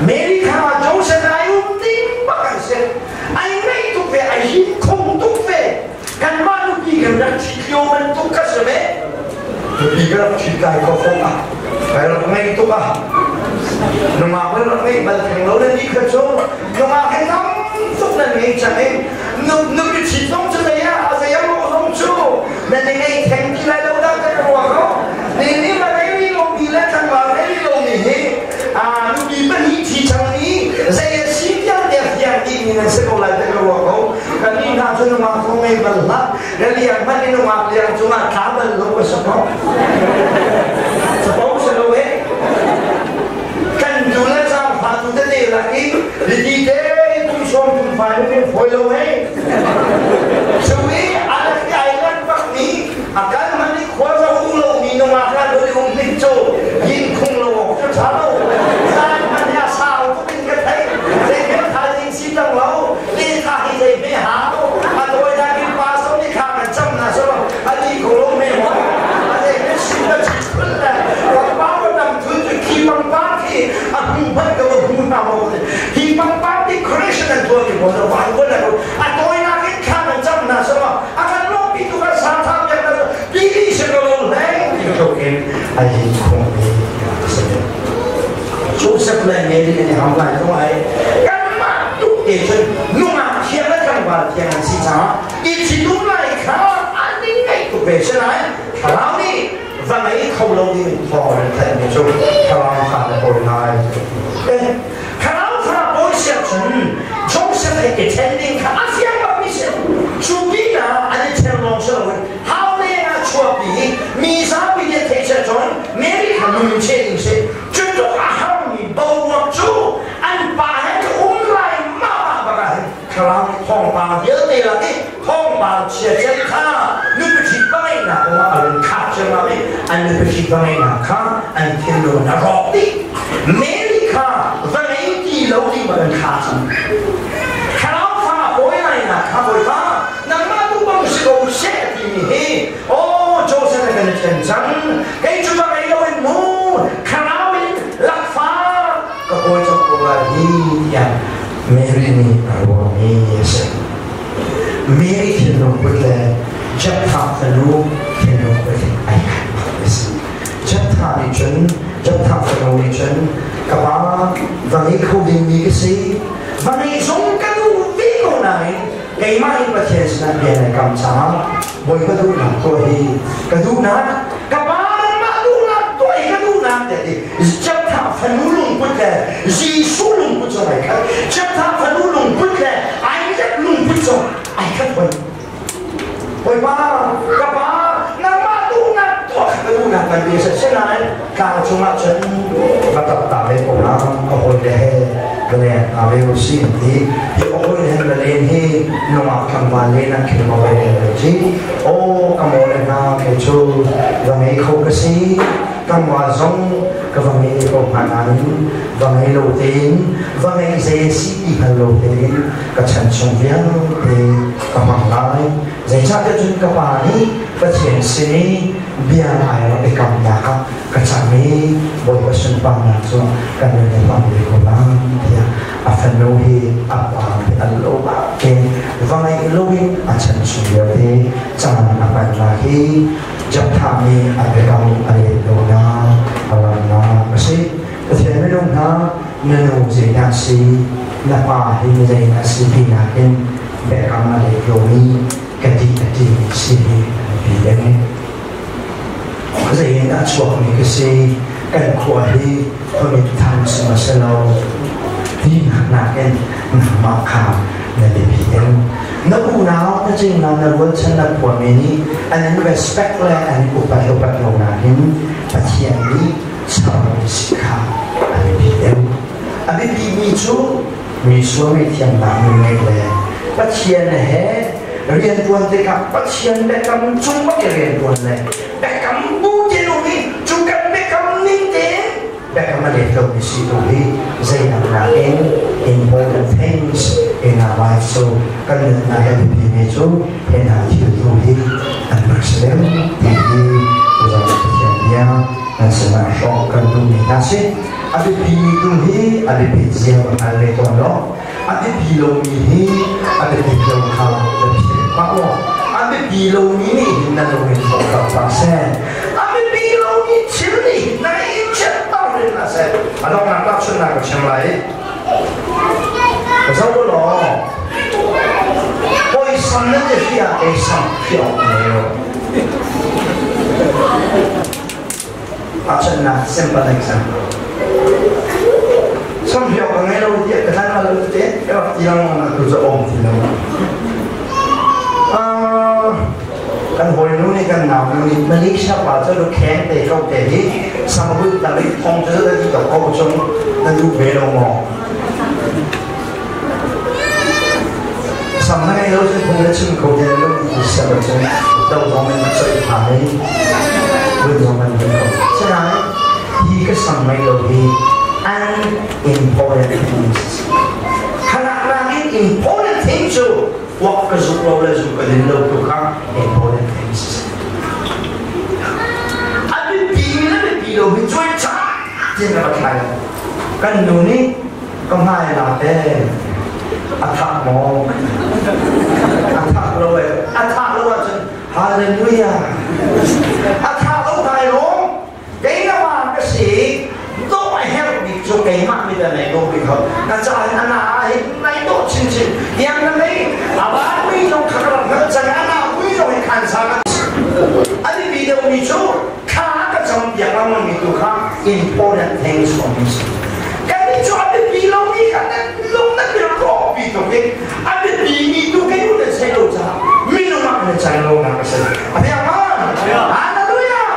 Mary kha Joseph ai um ding bak an si. Ai ngaih tuk ve, ai him khong tuk ve. Kanmah nupi kan rak ṭhit lio bantuk ka si ve. Nupi ka rak ṭhit lai ko fong ah. Kai rak ngaih tuk ah. Nungak le rak ngeih bal theng lo na ni kha cu nungak he tam tuk nan ngei cang i nupi ṭhit zong cu zei ah a zei ah zong cu nan i ngei theng ti lai lo dah kan ruah ko. Ni ni ma ngei rih lo mi le tlangval ngei rih lo mi hi nupi pahnih ṭhi cang i zei a si tiang tiah fiang dih mi nan si ko lai ti ka ruah ko. Kan nih hna cu nungak zong ngei bal hlah. Na liang hmanh in nungak liang cungah tla bal lo ka si ko. Capo si lo eh. Kan tu le zaangfa tu tete lak i riti te kum sawm kum fai na kan fawi lo eh. Cu i a rak i ai lak bak mi a kal hmanh i khua zo u lo mi nungak hna lo i um hnik cu yin khung lo awk cu ṭha lo. Zaan hmanh hi a sau tuk in ka theih. Zei hme thaizing si tang lo. Te tha hi zei hme hau. A tawi dah kin pa som ni kha kan cam na so a ni ko lo me mo. A zei hme sim na chi thul le pangpar wa tam thul cu khi pangpar khi a hmu hmanh ka va hmu hna mo. Hi pangpar decoration an tuah mi mo na van ko na a tawi nak in kha kan cam na so a kan lawmpi tu kan sa tha piak na so pili se ko lo hleng ti tluk in a yin khung mi a si. Joseph le Mary an i hau lai ko ai. Kanmah tuk te cun nungak thiang le tlangval thiang an si caah i ṭhitum lai kha an i ngaih tuk ve. Sinain thlarau nih va ngei kho lo ding thawng an thanh mi cu thlarau kha na kawl lai. Thlarau kha pawi siah cun Joseph he i ṭhen ding kha a fiang bak mi si. Cu pinah an i ṭhen lawng si loin hau leng ah chuahpi i mi zapi nih theih seh cun Mary kha nun che ding si. Cutluk a harmi boruak cu an pa he an um lai mah mah bak ah hin thlarau nih thawngpang vialte lak i thawngpang chia cem kha nupi ṭhit va ngeihnak kongah a run khah ciammam i an nupi ṭhit va ngeihnak kha an thinlung in a rawk dih. Mary kha va ngei ti lo ding bak an khah cang. Thlarau fa a pawi lainak kha Bawipa nangmah tu bang si ko seh timi hi aw Joseph he kan i ṭhen cang. Kei cu va ngei loin mu thlarau in lakfa ka kawl cawk ko lai hi tiah Mary nih a ruahmi a si. Mary thinlung put le Jephthah fanu thinlung put hi ai khat bak a si. Jephthah nih cun Jephthah fanu nih cun ka pa va ngei kho dingmi ka si va ngei zong ka duh ve ko nain keimah in Pathian sinah bia nan kam caah Bawipa duhnak tuah hi ka duhnak ka pa nangmah duhnak tuah hi ka duhnak tiah ti Jephthah fanu lungput le Jesuh lungput zong ai khat. Jephthah fanu lungput le Isaac lungput zong ai khat hoi. Bawipa ka pa nangmah duhnak tuah kha ka duhnak kan ti a si nain tlang cungah cun va tap ta ve ko la ka hawi le he va leng ta ve u si an ti. Hi ka hawi le he va len hi nungak tlangval len an khel ma ve le ci aw ka maw le hna kei cu va ngei kho ka si tlangval zong ka va ngei ko hnga nain va ngei lo tein va ngei zei a si ti hngal lo tein ka chan chung vialte ka hmang lai. Zeicahtiah cun ka pa nih Pathian sin i bia ai rak i kamnak ah ka cang i Bawipa sunparnak cu kan nun i hmang ve ko lai tiah a fanu hi a pa nih al lo ke va ngeih loin a chan chung vialte caan a hman lai hi Jephthah nih a biakam a let lonak a ramnak a si. Pathian minung hna na nu zeidah si na pa hi zeidah si ti nakin biakam a let lomi ka ti a timi si hi an pi deng. Zei in a chuakmi ka si kan khua hi khuamin thang sung a si lo tinak nakin nangmah kha na biapi deuh. Na unau na cingla na rualchan na khuami nih an in respect le an in upat upat lo nakin Pathian nih sermi si kha a biapi deuh. A biapimi cu mi sual ngaihthiamnak nun ngeih le Pathian he riantuan tikah Pathian biakam cung bak i riantuan le biakam bu te um i cu kan biakam ning tein biakam a let lomi si tu hi zeidang nakin important things in our life. So kan nunnak a biapimi cu hi hna thil tu hi an rak si deuh ti hi tuzan Pathian bia nan sinah hrawh kan duhmi hna si. A biapimi tu hi a biapit zia va hngal ve tawn law a biapi lomi hi a biapit lo kha na philh pah law a biapi lomi nih hin na lung in thawhter hlah seh. A biapi lomi thil nih hin na i chiatter hrim hlah seh. A donghnak tahchunhnak ka chim lai. Ka zoh u law hawi sam nan i hriah kei sam hriah awk ngei lo. Tahchunhnak, simple example. Sam hriah ka ngei lo tiah ka hlan lo te ka rak ti lengmang tu cu om ti lo. Kan hawinu nih, kan nau nu nih, Malaysia pa cu lu kheng te ko te hi samabut tang i thong cu da ti to ko chung na duh ve lo maw? Sam na ngei lo cun phung na chim kho ti lo ti siam cun do zong in na coih pha i vun zong an vun ko. Sinain hi ka sam ngei lo hi unimportant things. Khanak nakin important thing cu kuak ka zuk lo le zuk ka din lo tu kha important things. A biapi le biapi lo hi cuai ca tin ka thlai lo. Kan nu nih ka hmai la te a thak maw? A thak lo e. A thak lo ahcun hallelujah. A thak lo kai lawm. Keimah ka si dawh a herh bik cu keimah mi le nei dawh bik ho ka caan ana ah hin nai dawh chinchin tiang na nei aba mui zong kha ka rak hngalh cang ana mui zong hi khan sang an i bi deuh mi cu thla ka cam piak lengmang mi tu kha important things for me kan i cu a biapi lo mi kha nan lung nan bir rawk pi tuk i a biapi mi tu kei u nan sei lo caah minung ah nan cang lo nak a si a fiang ma? Hallelujah!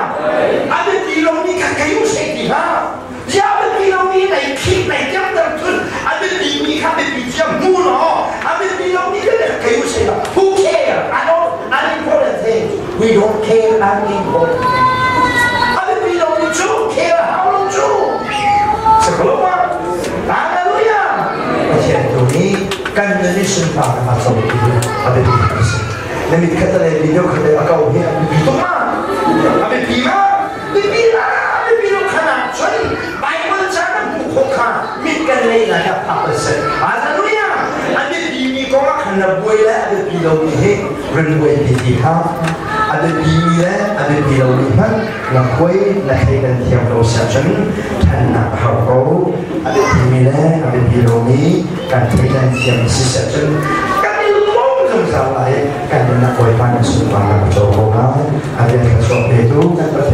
A biapi lo mi kha kei u sei ti hlah. Ya biapi lo mi nei khik nei tiang thun a biapi mi kha biapi thiam hmu law a biapi lo mi kha kei u sei la. Who care? I don't unimportant things. We don't care unimportant things. A biapi lo mi cu care hau lo cu. Sakaloma. Hallelujah! Pathian tu nih kan nun i sunparnak a co ti a biapi a si. Na mit khat le video khat le a kau hi a biapi tuk ma? A biapi ma? Biapi la, biapi lo khan ah cun Bible ca kan hmuh khawh kha mit kan lei lai ah phak a si. Hallelujah! A biapi mi kong ah khan na buai le a biapi lo mi hi run buai ti ti kha a biapi mi le a biapi lo mi hmanh na khuai na thei kan thiam lo sia cun ṭhannak a hau ko. A biapi mi le a biapi lo mi kan thei kan thiam si sia cun kan i lawm zungzal lai. Kan nunnak Bawipa na sunparnak a co ko lai. A bia thluachuah petu kan Pathian.